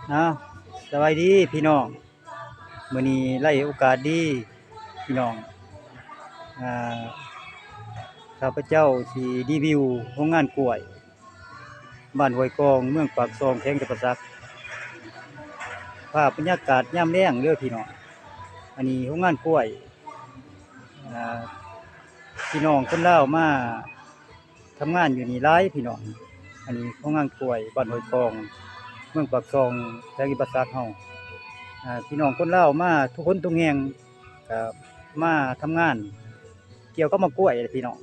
ເອົາ ສະບາຍດີພີ່ນ້ອງ, ມື້ນີ້ໄດ້ໂອກາດດີພີ່ນ້ອງ, ອາ ຂ້າພະເຈົ້າຊິຣີວິວໂຮງງານກ້ວຍ ບ້ານຫ້ວຍກອງ ເມືອງປາກຊ່ອງ ແຂວງຈຳປາສັກ. ພາບບັນຍາກາດຍາມແລງເດີພີ່ນ້ອງ, ອັນນີ້ໂຮງງານກ້ວຍ ອາ ພີ່ນ້ອງຄົນລາວມາ ທຳງານຢູ່ນີ້ຫຼາຍພີ່ນ້ອງ. ອັນນີ້ໂຮງງານກ້ວຍບ້ານຫ້ວຍກອງ ເມືອງປາກຊ່ອງ ແຂວງຈຳປາສັກເຮົາ. ອາ ພີ່ນ້ອງຄົນລາວມາທຸກຄົນທຸກແຫ່ງ ກໍມາທຳງານກ່ຽວກັບໝາກກ້ວຍແຫຼະພີ່ນ້ອງ,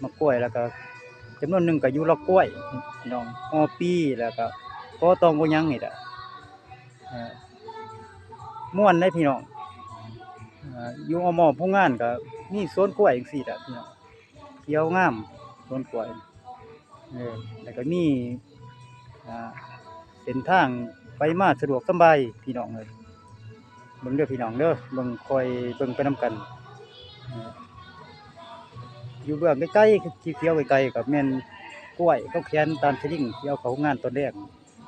ໝາກກ້ວຍ ແລ້ວກໍຈຳນວນໜຶ່ງກໍຢູ່ລອກກ້ວຍພີ່ນ້ອງ, ຫໍປີ ແລ້ວກໍກໍຕອງກໍຫຍັງນີ້ແຫຼະ. ເອີ ມ່ວນເດ້ພີ່ນ້ອງ, ເອີ ຢູ່ອ້ອມໆໂຮງງານກໍມີສວນກ້ວຍຈັ່ງຊີ້ແຫຼະພີ່ນ້ອງ. ຂຽວງາມສວນກ້ວຍ ເອີ ແລ້ວກໍມີ ອ່າ ເສັ້ນທາງໄປມາສະດວກສະບາຍພີ່ນ້ອງເອີຍ. ເບິ່ງເດີພີ່ນ້ອງເດີ, ເບິ່ງ ຄ່ອຍເບິ່ງໄປນຳກັນ. ເອີ ຢູ່ເບື້ອງໄກໆ ຂຽວໆໄກໆ ກໍແມ່ນກ້ວຍເຂົາແຂວນຕາມສະລິງ ທີ່ເອົາເຂົ້າໂຮງງານຕອນແລງ.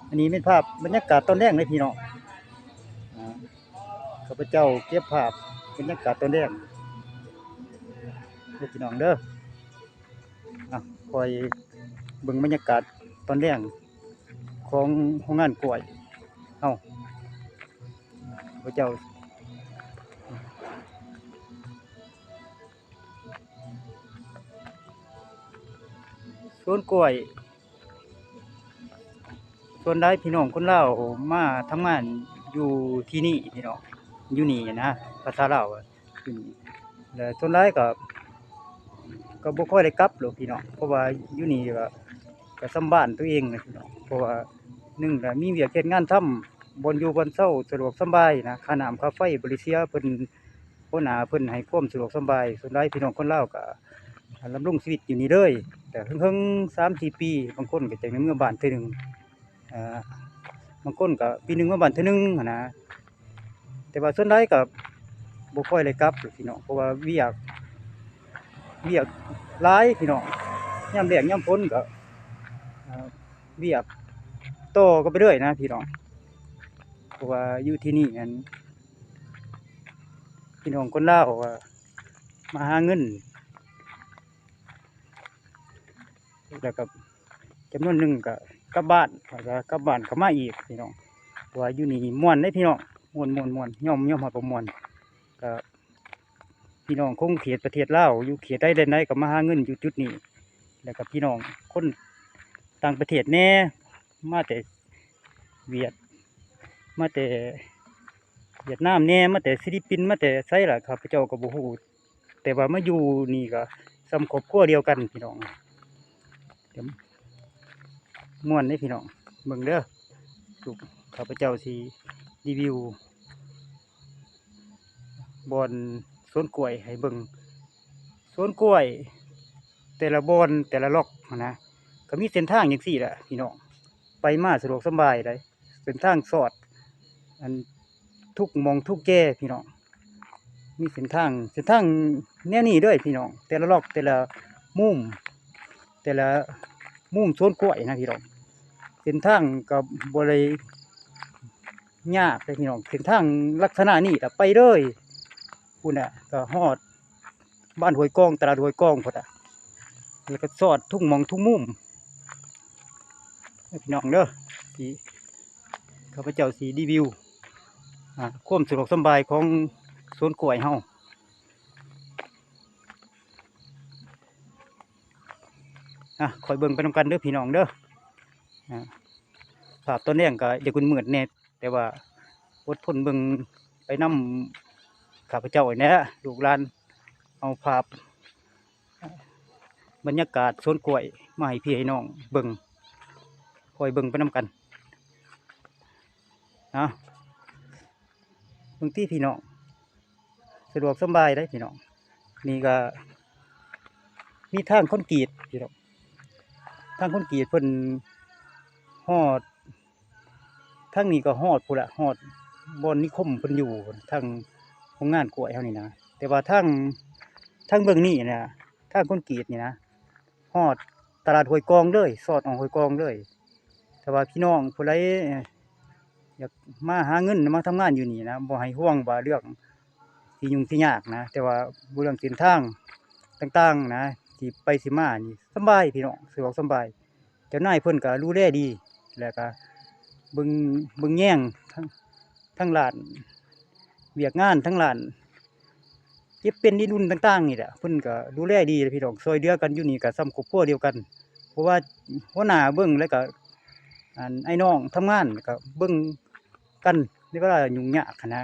ອັນນີ້ແມ່ນພາບບັນຍາກາດຕອນແລງເດ້ພີ່ນ້ອງ, ອາ ຂ້າພະເຈົ້າເກັບພາບບັນຍາກາດຕອນແລງເດີພີ່ນ້ອງເດີ. ອ່ະ ຄ່ອຍເບິ່ງບັນຍາກາດຕອນແລງຂອງໂຮງງານກ້ວຍເຮົາ. ພະເຈົ້າ ສວນກ້ວຍ ສ່ວນຫຼາຍພີ່ນ້ອງຄົນລາວມາທຳງານຢູ່ທີ່ນີ້ພີ່ນ້ອງ, ຢູ່ນີ້ນະ ພາສາລາວ ຢູ່ນີ້ ແລະ ສ່ວນຫຼາຍກໍ ກໍບໍ່ຄ່ອຍໄດ້ກັບດອກພີ່ນ້ອງ, ເພາະວ່າຢູ່ນີ້ກໍ ກໍສ່ຳບ້ານຕົວເອງນະພີ່ນ້ອງ. ເພາະວ່າໜຶ່ງກໍມີວຽກເຮັດງານທຳ, ບ່ອນຢູ່ບ່ອນເຊົາສະດວກສຳບາຍນະ, ຄ່ານ້ຳຄ່າໄຟບໍ່ໄດ້ເສຍ, ເພິ່ນ ຫົວໜ້າເພິ່ນໃຫ້ຄວາມສະດວກສຳບາຍ. ສ່ວນຫຼາຍພີ່ນ້ອງຄົນລາວກໍດຳລົງຊີວິດຢູ່ນີ້ເລີຍ, ແຕ່ເຫິງໆ ສາມສີ່ປີ, ບາງຄົນກໍຈະໄດ້ເມືອບ້ານເທື່ອໜຶ່ງ, ເອີ ບາງຄົນກໍປີໜຶ່ງມາບ້ານເທື່ອໜຶ່ງຫັ້ນນະ. ແຕ່ວ່າສ່ວນຫຼາຍກໍບໍ່ຄ່ອຍໄດ້ກັບດອກພີ່ນ້ອງ, ເພາະວ່າວຽກ ວຽກຫຼາຍພີ່ນ້ອງ, ຍາມແລ້ງຍາມຝົນກໍ ເອີ ວຽກຕໍ່ກັນໄປເລື້ອຍນະພີ່ນ້ອງ. ເພາະວ່າຢູ່ທີ່ນີ້ຫັ້ນ ພີ່ນ້ອງຄົນລາວກໍມາຫາເງິນ ແລ້ວກໍຈຳນວນໜຶ່ງກໍກັບບ້ານ, ແລ້ວກໍກັບບ້ານກໍມາອີກພີ່ນ້ອງ. ເພາະວ່າຢູ່ນີ້ມ່ວນເດ້ພີ່ນ້ອງ, ມ່ວນໆໆ ຍອມ ຍອມຮັບວ່າມ່ວນ. ກໍພີ່ນ້ອງຄົງເຂດປະເທດລາວ ຢູ່ເຂດໃດແດນໃດກໍມາຫາເງິນຢູ່ຈຸດນີ້, ແລ້ວກໍພີ່ນ້ອງຄົນຕ່າງປະເທດແດ່ ມາແຕ່ຫວຽດ ມາແຕ່ຫວຽດນາມແດ່ ມາແຕ່ຟີລິບປິນ ມາແຕ່ໃສລະ ຂ້າພະເຈົ້າກໍບໍ່ຮູ້. ແຕ່ວ່າມາຢູ່ນີ້ກໍສ່ຳຄອບຄົວດຽວກັນພີ່ນ້ອງ, ມ່ວນເດ້ພີ່ນ້ອງ. ເບິ່ງເດີ ລູກ ຂ້າພະເຈົ້າຊິຣີວິວບ່ອນສວນກ້ວຍໃຫ້ເບິ່ງ. ສວນກ້ວຍແຕ່ລະບ່ອນ ແຕ່ລະລັອກຫັ້ນນະ ກໍມີເສັ້ນທາງຈັ່ງຊີ້ແຫຼະພີ່ນ້ອງ, ໄປມາສະດວກສະບາຍໄດ໋. ເສັ້ນທາງສອດ ອັນ ທຸກໝ່ອງທຸກແຈພີ່ນ້ອງ, ມີເສັ້ນທາງ ເສັ້ນທາງແນວນີ້ເດີພີ່ນ້ອງ, ແຕ່ລະລັອກ ແຕ່ລະມຸມ ແຕ່ລະມຸມສວນກ້ວຍນະພີ່ນ້ອງ. ເສັ້ນທາງກໍບໍ່ໄດ້ຍາກເດ້ພີ່ນ້ອງ, ເສັ້ນທາງລັກສະນະນີ້ລະໄປເລີຍ ພຸ້ນນະ ກໍຮອດ ບ້ານຫ້ວຍກອງ ຕະຫຼາດຫ້ວຍກອງພຸ້ນນະ, ແລ້ວກໍສອດທຸກໝ່ອງທຸກມຸມເດີພີ່ນ້ອງເດີ. ທີ່ຂ້າພະເຈົ້າຊິຣີວິວ ອ່າ ຄວາມສະດວກສະບາຍຂອງສວນກ້ວຍເຮົາ. ອ່າ ຄ່ອຍເບິ່ງໄປນຳກັນເດີພີ່ນ້ອງເດີ. ອ່າ ພາບຕອນແລງກໍຢາກມືດໆແດ່ ແຕ່ວ່າອົດທົນເບິ່ງໄປນຳຂ້າພະເຈົ້ານີ້ແຫຼະ ລູກຫຼານ ເອົາພາບບັນຍາກາດສວນກ້ວຍມາໃຫ້ພີ່ໃຫ້ນ້ອງເບິ່ງ, ຄ່ອຍເບິ່ງໄປນຳກັນເນາະ. ເບິ່ງຕິພີ່ນ້ອງ ສະດວກສະບາຍເດ້ພີ່ນ້ອງ. ນີ້ກໍມີທາງຄອນກຣີດພີ່ນ້ອງ, ທາງຄອນກຣີດເພິ່ນຮອດ ທາງນີ້ກໍຮອດພຸ້ນລະ ຮອດບ່ອນນິຄົມເພິ່ນຢູ່ ທາງໂຮງງານກ້ວຍເຮົານີ້ນະ. ແຕ່ວ່າທາງ ທາງເບື້ອງນີ້ນະ ທາງຄອນກຣີດນີ້ນະ ຮອດຕະຫຼາດຫ້ວຍກອງເລີຍ, ສອດອອກຫ້ວຍກອງເລີຍ. ຖ້າວ່າພີ່ນ້ອງຜູ້ໃດ ຢາກມາຫາເງິນ ມາທຳງານຢູ່ນີ້ນະ ບໍ່ໃຫ້ຫ່ວງວ່າເລື່ອງທີ່ຫຍຸ້ງທີ່ຍາກນະ ແຕ່ວ່າເລື່ອງເສັ້ນທາງຕ່າງໆນະ ທີ່ໄປທີ່ມານີ້ສະບາຍພີ່ນ້ອງ ສະດວກສະບາຍ. ເຈົ້ານາຍເພິ່ນກໍດູແລດີ ແລ້ວກໍເບິ່ງ ເບິ່ງແຍງທາງ ທາງດ້ານວຽກງານ ທາງດ້ານເກັບເປັນດິນດຸນຕ່າງໆນີ້ແຫຼະ ເພິ່ນກໍດູແລດີແຫຼະພີ່ນ້ອງ ຊ່ວຍເຫຼືອກັນຢູ່ນີ້ກໍສ່ຳຄອບຄົວດຽວກັນ ເພາະວ່າຫົວໜ້າເບິ່ງ ແລ້ວກໍ ອັນ ອ້າຍນ້ອງທຳງານກໍເບິ່ງກັນໃນເວລາຫຍຸ້ງຍາກຫັ້ນນະ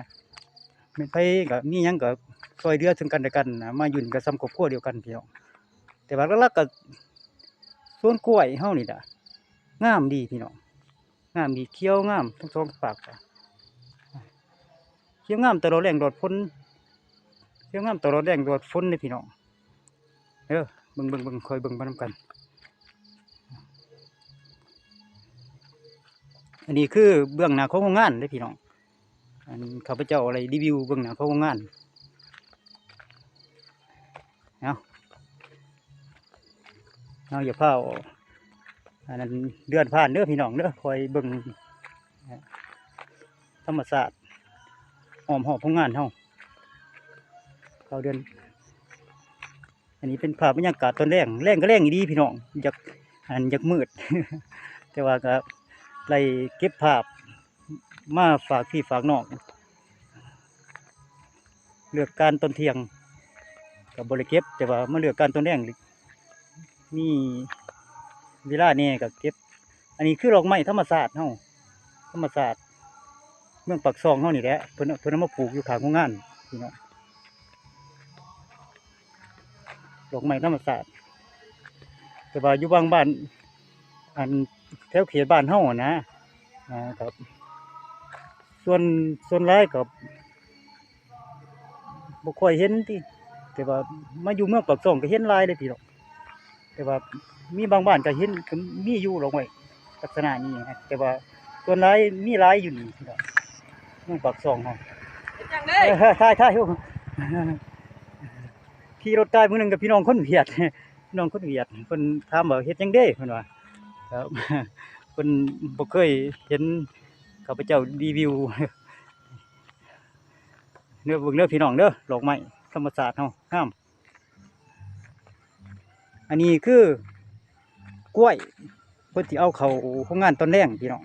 ແມ່ນໃຜກໍມີຫຍັງກໍຊ່ວຍເຫຼືອເຊິ່ງກັນແລະກັນນະ ມາຢູ່ນີ້ກໍສ່ຳຄອບຄົວດຽວກັນພີ່ນ້ອງ. ແຕ່ວ່າຫຼັກໆກໍສວນກ້ວຍເຮົານີ້ລະ ງາມດີພີ່ນ້ອງ ງາມດີ ຂຽວງາມທັງສອງຟາກ ຂຽວງາມຕະຫຼອດແລ້ງຕະຫຼອດຝົນ ຂຽວງາມຕະຫຼອດແລ້ງຕະຫຼອດຝົນເດ້ພີ່ນ້ອງເດີ. ເບິ່ງ ເບິ່ງ ເບິ່ງ ຄ່ອຍເບິ່ງໄປນຳກັນ. ອັນນີ້ຄືເບື້ອງໜ້າຂອງໂຮງງານເດ້ພີ່ນ້ອງ ອັນຂ້າພະເຈົ້າໄດ້ຣີວິວເບື້ອງໜ້າຂອງໂຮງງານ. ເອົາ ເຮົາຢ່າຟ້າວ ອັນນັ້ນເດືອນຜ່ານເດີພີ່ນ້ອງເດີ ຄອຍເບິ່ງທຳມະຊາດອ້ອມຮອບໂຮງງານເຮົາ ເຂົ້າເດືອນ. ອັນນີ້ເປັນພາບບັນຍາກາດຕອນແລງ ແລງກໍແລງອີ່ຫຼີພີ່ນ້ອງ ຢາກ ອັນ ຢາກມືດ ແຕ່ວ່າກໍໄດ້ເກັບພາບມາຝາກພີ່ຝາກນ້ອງ. ເລືອກການຕອນທ່ຽງກໍບໍ່ໄດ້ເກັບ ແຕ່ວ່າມາເລືອກການຕອນແລງ ມີເວລາແດ່ກໍເກັບ. ອັນນີ້ຄືດອກໄມ້ທຳມະຊາດເຮົາ ທຳມະຊາດເມືອງປາກຊ່ອງເຮົານີ້ແຫຼະ ເພິ່ນ ເພິ່ນເອົາມາປູກຢູ່ຂ້າງໂຮງງານພີ່ນ້ອງ ດອກໄມ້ທຳມະຊາດ ແຕ່ວ່າຢູ່ບາງບ້ານ ອັນ ແຖວເຂດບ້ານເຮົາຫັ້ນນະ ອ່າ ກໍສ່ວນ ສ່ວນຫຼາຍກໍບໍ່ຄ່ອຍເຫັນຕິ ແຕ່ວ່າມາຢູ່ເມືອງປາກຊ່ອງກໍເຫັນຫຼາຍເດ້ພີ່ນ້ອງ. ແຕ່ວ່າມີບາງບ້ານກໍເຫັນ ກໍມີຢູ່ດອກໄມ້ລັກສະນະນີ້ນະ ແຕ່ວ່າສ່ວນຫຼາຍມີຫຼາຍຢູ່ນີ້ພີ່ນ້ອງ ເມືອງປາກຊ່ອງເຮົາ. ເຮັດຫຍັງເດ້? ເອີ ຖ່າຍ ຖ່າຍ ຂີ່ລົດກາຍມື້ໜຶ່ງກັບພີ່ນ້ອງຄົນຫວຽດ ພີ່ນ້ອງຄົນຫວຽດ ເພິ່ນຖາມວ່າເຮັດຫຍັງເດ້ ເພິ່ນວ່າ ເພິ່ນບໍ່ເຄີຍເຫັນຂ້າພະເຈົ້າຣີວິວ. ເດີ ເບິ່ງເດີພີ່ນ້ອງເດີ ດອກໄມ້ທຳມະຊາດເຮົາງາມ. ອັນນີ້ຄືກ້ວຍ ເພິ່ນຊິເອົາເຂົ້າໂຮງງານຕອນແລງພີ່ນ້ອງ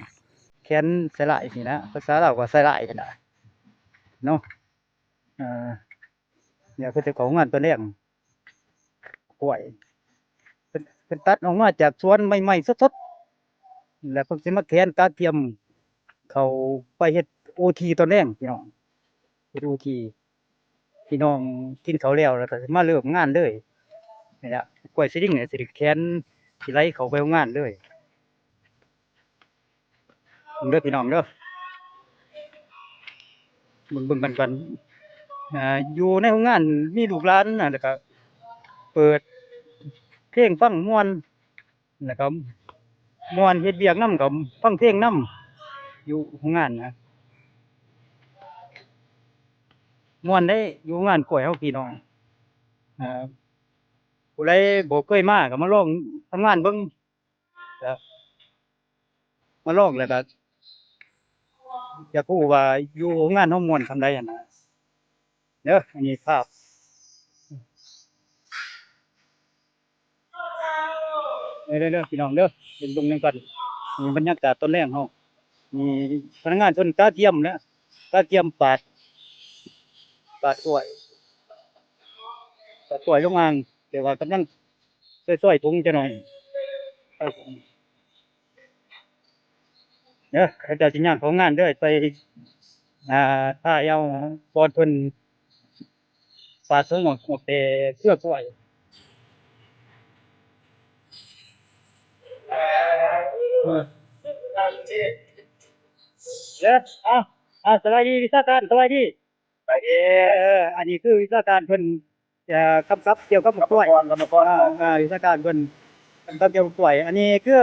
ແຂນໃສ່ຫຼ້າຍນີ້ນະ ພາສາລາວກໍໃສ່ຫຼ້າຍຫັ້ນນະເນາະ. ເອີ ດຽວເພິ່ນຊິເຂົ້າໂຮງງານຕອນແລງ ກ້ວຍ ເພິ່ນ ເພິ່ນຕັດອອກມາຈາກສວນໃໝ່ໆສົດໆ ແລ້ວເພິ່ນຊິມາແຂນກະກຽມເຂົ້າໄປເຮັດໂອທີຕອນແລງພີ່ນ້ອງ ເຮັດໂອທີ ພີ່ນ້ອງກິນເຂົ້າແລ້ວ ແລ້ວກໍຊິມາເລີ່ມງານເລີຍ. ນີ້ລະ ກ້ວຍສະດິງນີ້ຊິໄດ້ແຂນ ຊິໄຫຼເຂົ້າໄປໂຮງງານເລີຍ. ເບິ່ງເດີພີ່ນ້ອງເດີ ເບິ່ງ ເບິ່ງກັນກ່ອນ. ອ່າ ຢູ່ໃນໂຮງງານມີລູກຫຼານນະ ແລ້ວກໍເປີດເພງຟັງມ່ວນ ແລ້ວກໍມ່ວນ ເຮັດວຽກນຳກໍຟັງເພງນຳ ຢູ່ໂຮງງານນະ ມ່ວນເດ້ ຢູ່ໂຮງງານກ້ວຍເຮົາພີ່ນ້ອງ. ອ່າ ຜູ້ໃດບໍ່ເຄີຍມາກໍມາລອງທຳງານເບິ່ງ ກໍມາລອງ ແລ້ວກໍຢາກຮູ້ວ່າຢູ່ໂຮງງານເຮົາມ່ວນສ່ຳໃດຫັ້ນນະ. ເດີ ອັນນີ້ພາບ ເດີ ເດີ ເດີ ພີ່ນ້ອງເດີ ເບິ່ງນຳກັນ. ນີ້ບັນຍາກາດຕອນແລງເຮົາ ນີ້ພະນັກງານເພິ່ນກະກຽມແຫຼະ ກະກຽມປາດ ປາດກ້ວຍ ປາດກ້ວຍລົງອ່າງ ແຕ່ວ່າກຳລັງ ຊອຍໆຖົງຈັກໜ່ອຍເດີ. ເຂົາເຈົ້າຊິຍ່າງເຂົ້າງານເດີ ໄປ ອ່າ ຖ່າຍເອົາບ່ອນເພິ່ນປາດຖົງອອກ ອອກແຕ່ເຄືອກ້ວຍ. ເດີ ເອົາ ເອົາ ສະບາຍດີວິຊາການ ສະບາຍດີ. ໄປເດ້ ເອີ ອັນນີ້ຄືວິຊາການເພິ່ນ ເອີ ກຳກັບກ່ຽວກັບໝາກກ້ວຍ ກຳມະກອນ ເອີ ວິຊາການເພິ່ນກຳກັບກ່ຽວກັບໝາກກ້ວຍ. ອັນນີ້ຄື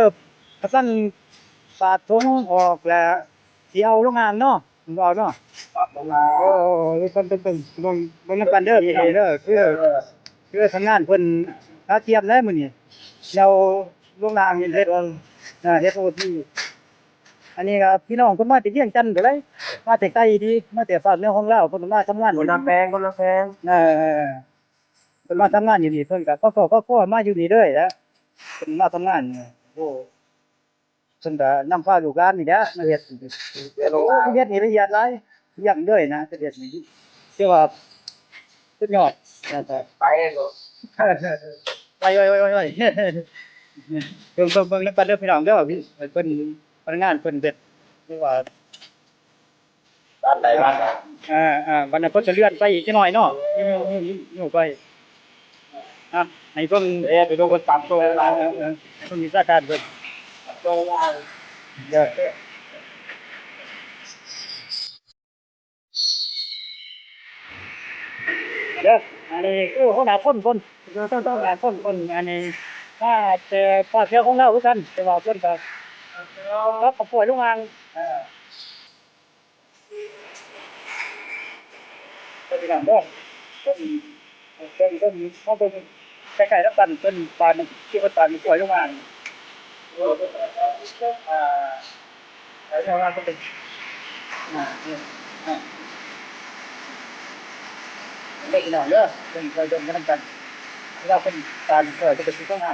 ກຳລັງປາດຖົງອອກ ແລ້ວຊິເອົາລົງອ່າງເນາະ ເອົາເນາະ. ໂອ້ ເບິ່ງ ເບິ່ງ ເບິ່ງ ເບິ່ງນຳກັນເດີ ເດີ ຄື ຄືທາງງານເພິ່ນກະກຽມແລ້ວມື້ນີ້ ເອົາລົງອ່າງ ເຮັດ ເຮັດໂອທີ. ອັນນີ້ກໍພີ່ນ້ອງເພິ່ນມາແຕ່ວຽງຈັນພຸ້ນເດ້ ມາແຕ່ໄກເດ ມາແຕ່ພາກເໜືອຂອງລາວ ເພິ່ນມາທຳງານຢູ່ ຄົນນາແປງ ຄົນນາແປງ ເອີ ເພິ່ນມາທຳງານຢູ່ນີ້ ເພິ່ນກໍຄອບຄົວ ຄອບຄົວມາຢູ່ນີ້ເລີຍແຫຼະ ເພິ່ນມາທຳງານ ໂອ້ ເພິ່ນກໍນຳພາລູກຫຼານນີ້ແຫຼະມາເຮັດ ເຮັດນີ້ລະອຽດຫຼາຍ ຢ້ຳເລີຍນະ ເຮັດນີ້ ຖືວ່າສຸດຍອດ ໄປໂລດ ໄປ ໄປ ໄປ ໄປ ເບິ່ງ ເບິ່ງ ເບິ່ງນຳກັນເດີພີ່ນ້ອງເດີ ເພິ່ນ ພະນັກງານເພິ່ນເຮັດ ຫຼືວ່າ ບ້ານໃດບ້ານນັ້ນ ອ່າ ອ່າ ບັດນັ້ນເພິ່ນຈະເລື່ອນໄປອີກຈັກໜ້ອຍເນາະ ຢູ່ ຢູ່ ຢູ່ໄປ ອ່ະ ໃຫ້ເບິ່ງ ເອີ ໄປເບິ່ງເພິ່ນປັບໂຕຫຼາຍ ເອີ ເອີ ເບິ່ງວິຊາການເພິ່ນ ເອີ ເດີ ອັນນີ້ຄືຫົວໜ້າພົນເພິ່ນ ເອີ ເພິ່ນ ເພິ່ນ ເພິ່ນ ອັນນີ້ມາແຕ່ພາກເໜືອຂອງລາວຄືກັນ ແຕ່ວ່າເພິ່ນກໍກັບມາປ່ອຍລົງອ່າງ ເອີ ເດີພີ່ນ້ອງເດີ ເພິ່ນ ເພິ່ນ ເພິ່ນ ເຮົາເບິ່ງໃກ້ໆນຳກັນ ເພິ່ນປານ ທີ່ເພິ່ນປານກ້ວຍລົງມານີ້ ເອີ ເພິ່ນ ອ່າ ໄປເອົາມາເພິ່ນ ອ່າ ເອີ ອ່າ ເດີພີ່ນ້ອງເດີ ເບິ່ງ ເບິ່ງນຳກັນ ເວລາເພິ່ນປານກ້ວຍ ເພິ່ນກໍຊິຕ້ອງຫາ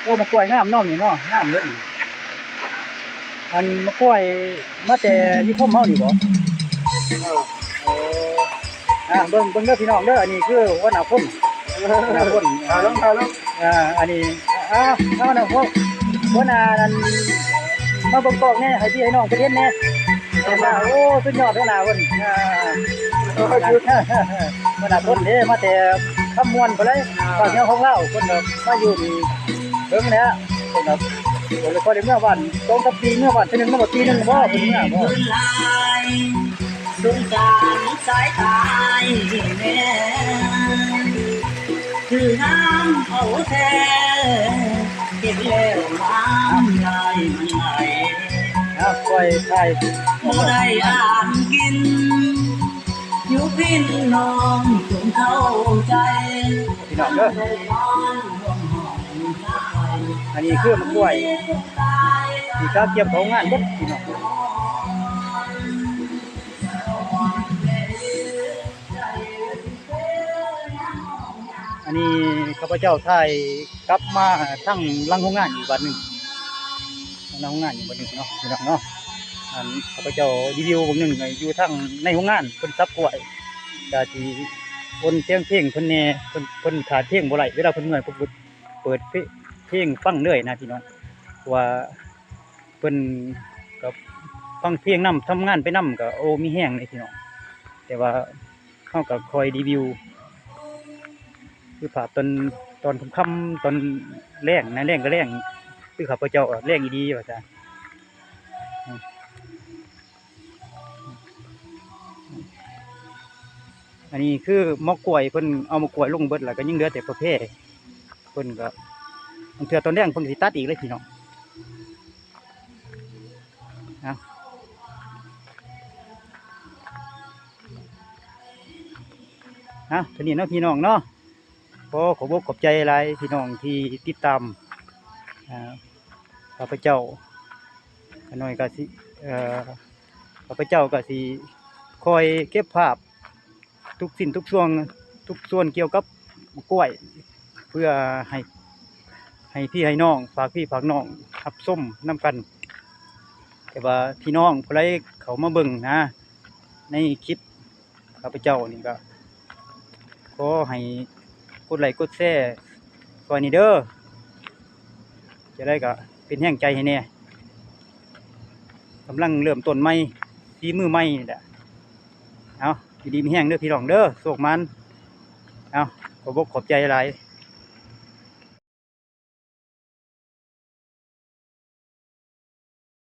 ໂອ້ ໝາກກ້ວຍງາມເນາະນີ້ເນາະ ງາມເດ້ ອັນໝາກກ້ວຍມາແຕ່ນິຄົມເຮົານີ້ບໍ? ເອີ ເອີ ອ່າ ເບິ່ງ ເບິ່ງເດີພີ່ນ້ອງເດີ ອັນນີ້ຄືຫົວໜ້າພົນ ຫົວໜ້າພົນ ຖ່າຍລົງ ຖ່າຍລົງ ອ່າ ອັນນີ້ ອ່າ ເອົານະ ພວກຫົວໜ້ານັ້ນ ມາເບິ່ງກ້ອງແດ່ ໃຫ້ພີ່ໃຫ້ນ້ອງເພິ່ນເຫັນແດ່ ເຫັນບໍ່? ໂອ້ ສຸດຍອດ ຫົວໜ້າເພິ່ນ ອ່າ ຫົວໜ້າພົນເດ້ ມາແຕ່ຄຳມ່ວນພຸ້ນເດ້ ພາກເໜືອຂອງລາວ ເພິ່ນກໍມາຢູ່ນີ້ເຖິງແລ້ວ ເພິ່ນກໍບໍ່ຄ່ອຍໄດ້ເມືອບ້ານ ສອງສາມປີເມືອບ້ານເທື່ອໜຶ່ງ ມາບໍ່ປີໜຶ່ງບໍ່ ເພິ່ນເມືອບໍ່ ສງສານສາຍຕາອ້າຍແດ່ ຄືນ້ຳເອົາແທ້ ເຮັດແລ້ວນ້ຳລາຍມັນໄຫຼ ເອົາ ປ່ອຍຖ່າຍ ບໍ່ໄດ້ອ່ານກິນ ຢູ່ພິນນ້ອງຈົ່ງເຂົ້າໃຈ ພີ່ນ້ອງເດີ ອັນນີ້ຄືໝາກກ້ວຍ ທີ່ເຂົາກຽມເຂົ້າໂຮງງານເບິດ ພີ່ນ້ອງ. ອັນນີ້ຂ້າພະເຈົ້າຖ່າຍກັບມາທາງຫຼັງໂຮງງານອີກບາດໜຶ່ງ ຫຼັງໂຮງງານອີກບາດໜຶ່ງເນາະ ພີ່ນ້ອງເນາະ ອັນຂ້າພະເຈົ້າຣີວິວບາດໜຶ່ງ ຢູ່ທາງໃນໂຮງງານເພິ່ນສັບກ້ວຍ ກະຊິໂອນສຽງເພງເພິ່ນແດ່ ເພິ່ນ ເພິ່ນຂາດເພງບໍ່ໄດ້ ເວລາເພິ່ນເມື່ອຍ ເພິ່ນເປີດເພງ ເພງຟັງເລີຍນະ ພີ່ນ້ອງ ເພາະວ່າ ເພິ່ນກໍຟັງເພງນຳ ທຳງານໄປນຳກໍ ໂອ້ ມີແຮງເດ້ພີ່ນ້ອງ ແຕ່ວ່າເຮົາກໍຄ່ອຍຣີວິວ ຄືພາບຕອນ ຕອນຄ່ຳໆ ຕອນແລງນະ ແລງກໍແລງ ຄືຂ້າພະເຈົ້າແລງອີ່ຫຼີວ່າຊັ້ນ ອັນນີ້ຄືໝໍກກ້ວຍ ເພິ່ນເອົາໝໍກກ້ວຍລົງເບິດແລ້ວ ກໍຍັງເຫຼືອແຕ່ປະແພ ເພິ່ນກໍ ບາງເທື່ອຕອນແລງເພິ່ນກໍຊິຕັດອີກເລີຍພີ່ນ້ອງ ເອົາ ເອົາ ເທົ່ານີ້ເນາະພີ່ນ້ອງເນາະ ຂໍຂອບອົກຂອບໃຈຫຼາຍພີ່ນ້ອງທີ່ຕິດຕາມ ອ່າ ຂ້າພະເຈົ້າ ຂ້ານ້ອຍກໍຊິ ເອີ ຂ້າພະເຈົ້າກໍຊິຄອຍເກັບພາບ ທຸກຊິ້ນທຸກສ່ວນ ທຸກສ່ວນກ່ຽວກັບໝາກກ້ວຍ ເພື່ອໃຫ້ ໃຫ້ພີ່ໃຫ້ນ້ອງ ຝາກພີ່ຝາກນ້ອງຮັບຊົມນຳກັນ ແຕ່ວ່າພີ່ນ້ອງຜູ້ໃດເຂົ້າມາເບິ່ງນະ ໃນຄລິບຂ້າພະເຈົ້ານີ້ ກໍຂໍໃຫ້ກົດໄລ້ກົດແຊຊ່ອຍແດ່ເດີ ຈັ່ງໃດກໍເປັນແຮງໃຈໃຫ້ແດ່ ກຳລັງເລີ່ມຕົ້ນໃໝ່ ຝີມືໃໝ່ນີ້ແຫຼະ ເອົາ ຢູ່ດີມີແຮງເດີພີ່ນ້ອງເດີ ໂຊກໝານ ເອົາ ຂອບອົກຂອບໃຈຫຼາຍ.